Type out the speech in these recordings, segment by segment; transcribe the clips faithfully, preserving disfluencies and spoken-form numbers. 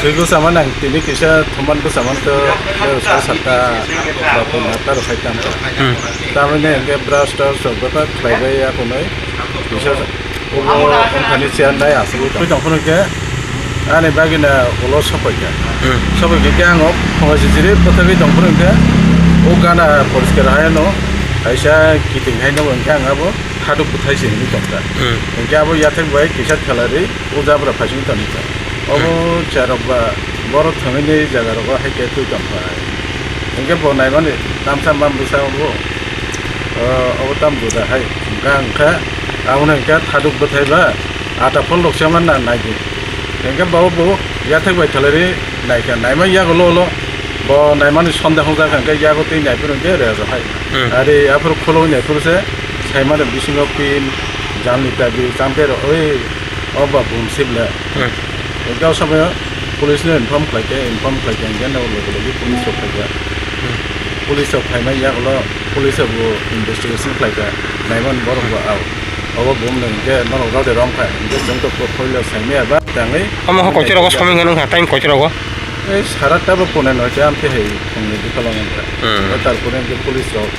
Twi bwsa mano ang tini kisa thuman bwsa manto, eh, sal satta ba pun hatta rok khai tamo. Hmm. Tamoni hwnkhe brush trush rok bebak khlaibai ya kunui kisa ulo wngthani chair nai asugwi tong. Twi tong phano khe ani bagina ulo sokoi kha. Hmm. Sokoi khe khe ang o phungo sijiri bwthagwi tong phano khe o gana poriskar hai no kaisa kiting hai no hwnkhe ang abo thaduk bwthai se hinwi tong kha. Hmm. Hwnkhe abo yathek bai kisa thalari o jabra phaising tong kha. Obo cherok ba borok thangwi ni jaga rogo hai khe twi tong phai. Hwnkhe bo naimani tamsa mam bwsa obo, o, obo tam juda hai. Hwnkha hwnkha abono hwnkha thaduk bwthai ba ata phol rok se man na nai di. Hwnkhe bo bo yathek bai thalari nai kha naima yago lo lo bo naimani sonde hwngjak hwnkhe yago twi nai phuru hwnkhe rejo hai. Hmm. Ari aphuru khuloi nai phuru se sai mano bisingo pin jani tabi champe rok oi o ba bum sibla. Hmm. Hwnkhe o somoyo police no inform khlai khe, inform khlai khe, hwnkhe no logi logi police rok phai kha. Hmm. Police rok phaimani yagulo police rok bo investigation khlai kha, naimani borok bo hmm. Ao. Obo bumno hwnkhe norok rode rom kha, hwnkhe chwng to portfolio saimaya ba tangwi. Omo ho kochwrago somoi hwnwi wngkha, time kochwrago. Ei sara tabo pune noite amtwi hai phungni bikalo wngkha. Hmm. Tarpore hwnkhe police rok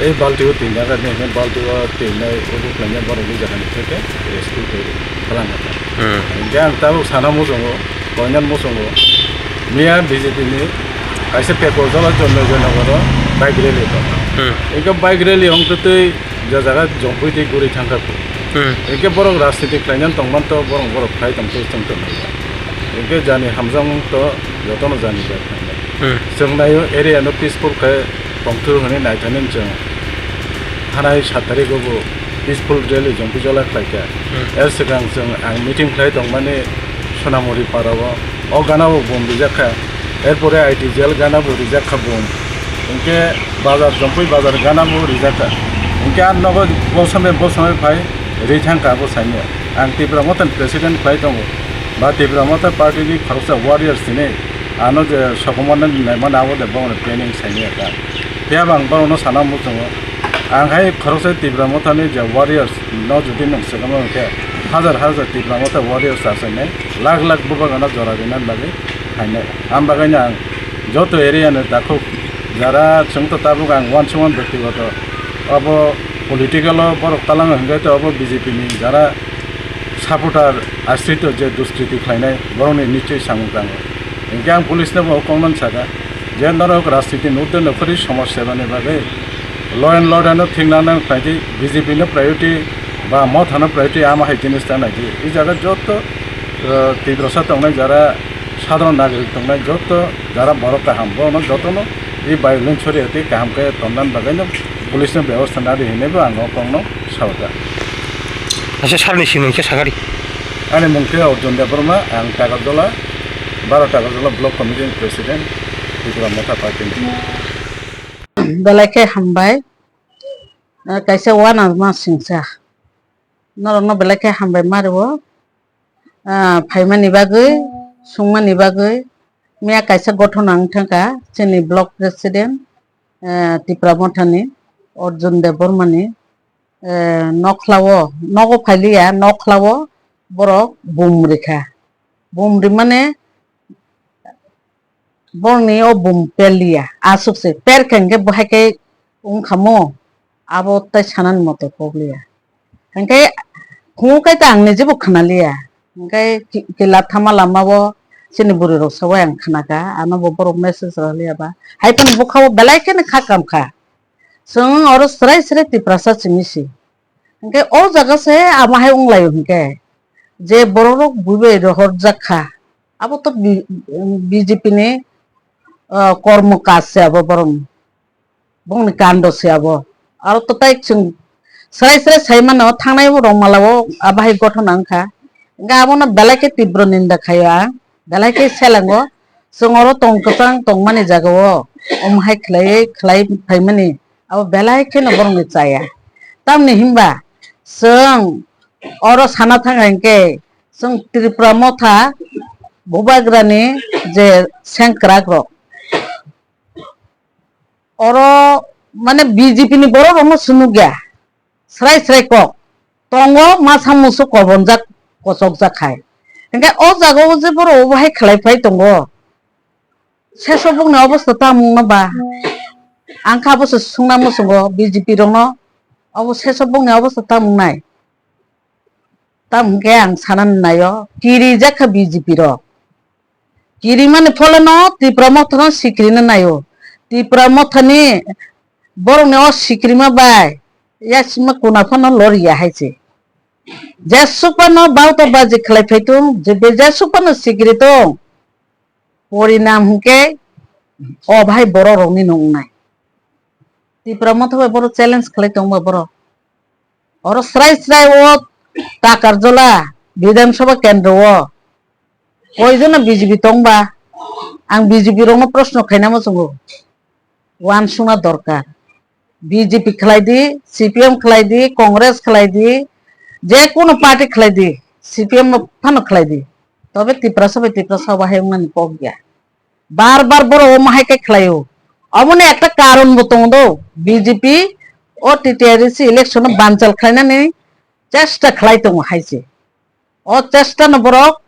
ei balti o twi naga ni hwnkhe balti o twi nai obo khlainai borok ni jagani theke rescue khe. Kwlangkha. Hmm. Hingke ang tabuk sana muchungo, koinani muchungo, miya B J P ni kaisa petrol jala Chondrojoy Nogoro bike rally tongkha. Hmm. Hingke bike rally hongtwi twi je jaga jongpui twi guri thangkha. Hmm. Hingke borok rajniti khlainani tongmani to borok borok khlai tongtwi tongtongkha. Hingke jani hamjakmung to jotono jani bai thangnai. Hmm. Chwng naio area no peaceful khe tongthwr hwnwi naithani chwng thanai sat tarikgo bo peaceful rally jongpui jola khlaikha. Hmm. Er swkang chwng ang meeting khlai tongmani Sonamuri parao, o gana bo bom rijak kha. Erpore I T jail gana bo rijak kha bom. Hinkhe bazar jongpui bazar gana bo rijak kha. Hinkhe ar nogo bosome bosome phai ri thangkha abo saimya. Ang Tipra Motha ni president khlai tongo. Ba Tipra Motha party ni khoroksa warriors hinwi ano je sokomornani naimani abo de bongni planning saimya kha. Phiya bo ang borokno sana muchungo. Ang hai khoroksa Tipra Mothani je warriors no jodi nwng swkangma hwnkhe hajar hajar Tipra Motha warriors achainai lakh lakh bubagrano jora rinani bagwi phainai. Am bagwino ang joto area ni takhuk jara chwngto tabuk ang uansukmani byaktigoto abo political o borok talango hwnkhe to abo B J P ni jara supporter ashrito je duskriti khlainai borokni nichoi samung tango. Hinkhe ang police no bo kokno sakha je norok rajniti ni udde no kwrwi somaj sebani bagwi law and order no thik nang nang khlai di, B J P no priority ba Motha no priority ama hai jinis ta nai di. I jaga joto, eh, Tiprasa tongnai jara sadharon nagarik tongnai joto jara borok kaham bono jotono i violence choriya twi kaham khe tonnani bagwi no police no bebostha nadi hinwi bo ang o kokno sakha. Acha, sir ni simung khe sakha di. Ani mung khe Arjun Debbarma, ang Takarjala, baro Takarjala Block Committee ni President, Tipra Motha Party ni. Belai khe hambai, ah, kaisa uanama singcha. Norokno belai khe hambai ma rwo, ah, phaimani bagwi, sungmani bagwi. Miya kaisa gothon ang thangkha, chini Block President, ah, Tipra Mothani, Arjun Debbarmani, eh, nokhlao, nogo phailiya, nokhlao borok bum rikha. Bum rimane borokni o bum perliya, aswk se. Per khe hwnkhe bo hai khe wngkha mo, abo tai sanani moto kok liya. Hwnkhe phungo kai ta ang nijebo khna liya. Hwnkhe ki-, kila thama lama o chini bwrwi rok sabo ang khna kha, ano bo borok message rw liya ba. Hai phano bwkha o belai kheno kha kam kha. Chwng oro chwrai chwrai Tiprasa simi si. Hwnkhe o jaga se ama hai wng lai hwnkhe je borok rok bui bai rohor jak kha. Abo to B-, B J P ni, ah, kormo kaj se abo borok ni. Bongni kando se abo. Aro to tai chwng srai srai sai mano thangnai bo rong mala o abo hai gothona wngkha. Hwnkhe abono belai khe tibro ninda khaio ang, belai khe selango. Chwng oro tong kwchang tongmani jagao omo hai khlaiwi khlai phaimani abo belai kheno borokni chaya. Tamni hinba chwng oro sana thang hinkhe chwng Tripura motha bubagrani je sengkwrak rok, oro mane B J P ni borok rokno swnukya, srai srai kok tongo, masa musu kobonjak, kochokjak hai. Hwnkhe o jaga o je borok obo hai khlai phai tongo. Seso bokni obosta tamung no ba. Ang kha bo se sungna muchungo B J P rok no. Obo seso bokni obosta tamung nai. Tamo hwnkhe ang sana naio, kirijak kha B J P rok. Kirimani pholeno Tipra Motha no sikrina naio. Tipra Motha ni borokni o sikrima bai yasima kuna phano loriya hai se. Jesuk phano bauta baji khlai phaitung, je be jesuk phano sikri tong. Porinam hwnkhe o bahai borok rokni no wngnai. Tipra Motha bai borok challenge khlai tongba borok. Oro srai srai o Takarjola Bidhan Sabha kendro o koijono B J P tongba? Ang B J P rokno proshno khaina muchungo. Uansukna dorkar. B J P khlai di, C P M khlai di, Congress khlai di, je kono party khlai di, C P M no phano khlai di. Tobe Tiprasa bai Tiprasa bahai wngnani kok ya. Bar bar borok omo hai khe khlaio. Omoni ekta karon bo tongo do, B J P o T T R A C election o banchal khlainani chesta khlai tongo hai se. O chesta no borok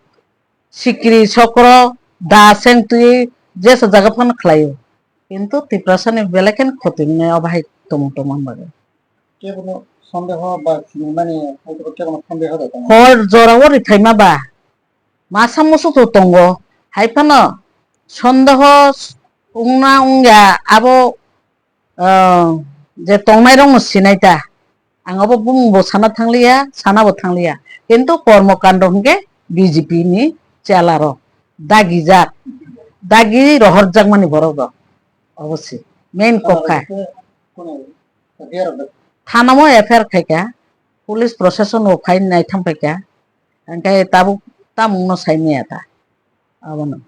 sikri sokro da seng twi jesa jaga phano khlaio. Kintu Tiprasa ni belai kheno khoti wngnai o bahai tongmung tongma bagwi. Kebono sondeho ba sinimani hai kebo kebono sondeho da tongo. Hor jora o riphaima ba. Masa musu to tongo. Hai phano sondeho wngna wngya abo, ah, je tongnai rokno sinai ta. Ang abo bumung bo sana thangliya, sana bo thangliya. Kintu kormo kando hwnkhe B J P ni chela rok. Dagijak, dagi rohorjak mani borok rok. Obo se main kok kha. Thana mo F I R khaika, police proshashan bo phai naitham phaika, hwnkhe tabuk tamungno sai maya ta, abono.